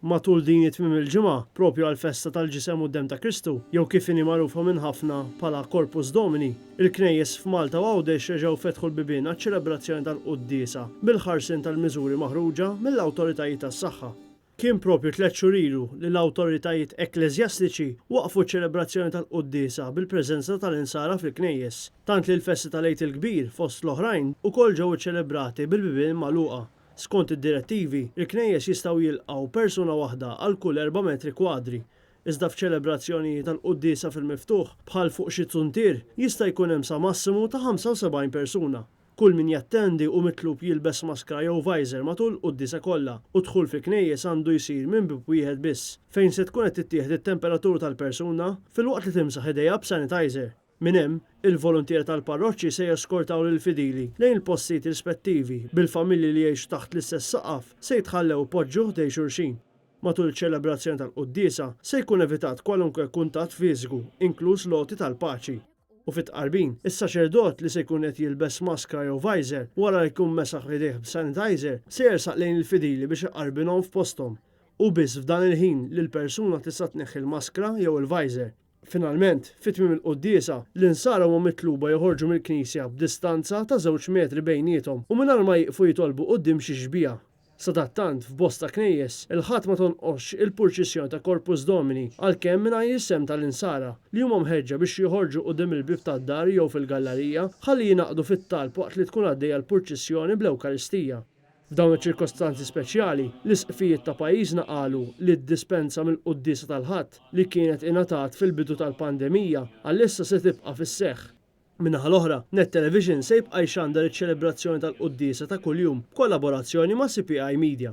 Matul din it-tmiem il-ġimgħa, propju għall-festa tal-Ġisem u d-Demm ta' Kristu, jew kif inhi magħrufa minn ħafna bħala Corpus Domini, il-knejjes f'Malta u Għawdex reġgħu fetħu l-bibien għaċ-ċelebrazzjoni tal-quddiesa bil-ħarsien tal-miżuri maħruġa mill-awtoritajiet tas-saħħa. Kien propju tlett xhur ilu li l-awtoritajiet ekkleżjastiċi waqqfu ċ-ċelebrazzjoni tal-quddiesa bil-preżenza tal-insara fil-knejjes, tant li l-festi tal-Għid il-Kbir, fost l-oħrajn, ukoll ġew iċċelebrati bil-bibien magħluqa. Skont id-direttivi, il-knejjes jistgħu jilqgħu persuna waħda għal kull erba' metri kwadri. Iżda f'ċelebrazzjonijiet tal-quddiesa fil-miftuħ, bħal fuq xi zuntier, jista' jkun hemm sa massimu ta' 75 persuna. Kull min jattendi hu mitlub jilbes maskra jew visor matul il-quddiesa kollha u d-dħul fil-knejjes għandu jsir minn bieb wieħed biss, fejn se tkun qed tittieħed it-temperatura tal-persuna filwaqt li timsaħ idejha b'sanitizer. Minn hemm, il-voluntiera tal-parroċċi se jeskortaw lill-fidili lejn il-postijiet rispettivi, bil-familji li jgħixu taħt l-istess saqaf se jitħallew ipoġġu ħdejn xulxin. Matul iċ-ċelebrazzjoni tal-quddiesa, se jkun evitat kwalunkwe kuntatt fiżiku, inkluż l-għoti tal-paċi. U fit-tqarbin, is-saċerdot li se jkun qed jilbes maskra jew visor wara li jkun mesaħ idejh b'sanitizer se jersaq lejn il-fidili biex iqarbinhom f'posthom. Hu biss f'dan il-ħin li l-persuna tista' tneħħi l-maskra jew il-visor. Finalment, fi tmiem il-quddiesa, l-Insara huma mitluba joħorġu mill-knisja b'distanza ta' żewġ metri bejniethom u mingħajr ma jieqfu jitolbu quddiem xi xbieha. Sadattant, f'bosta knejjes, il-Ħadd ma tonqosx il-purċissjoni ta' Corpus Domini għalkemm mingħajr is-sehem tal-Insara, li huma mħeġġa biex joħorġu quddiem il-bieb tad-dar jew fil-gallarija ħalli jingħaqdu fit-talb waqt li tkun għaddejja l-purċissjoni bl-Ewkaristija. F'dawn iċ-ċirkostanzi speċjali, l-Isqfijiet ta' pajjiżna qalu li d-dispensa mill-quddiesa tal-Ħadd, li kienet ingħatat fil-bidu tal-pandemija, għalissa se tibqa' fis-seħħ. Min-naħa l-oħra, Net Television se jibqa' jxandar iċ-ċelebrazzjoni tal-quddiesa ta' kuljum b'kollaborazzjoni ma' CPI Media.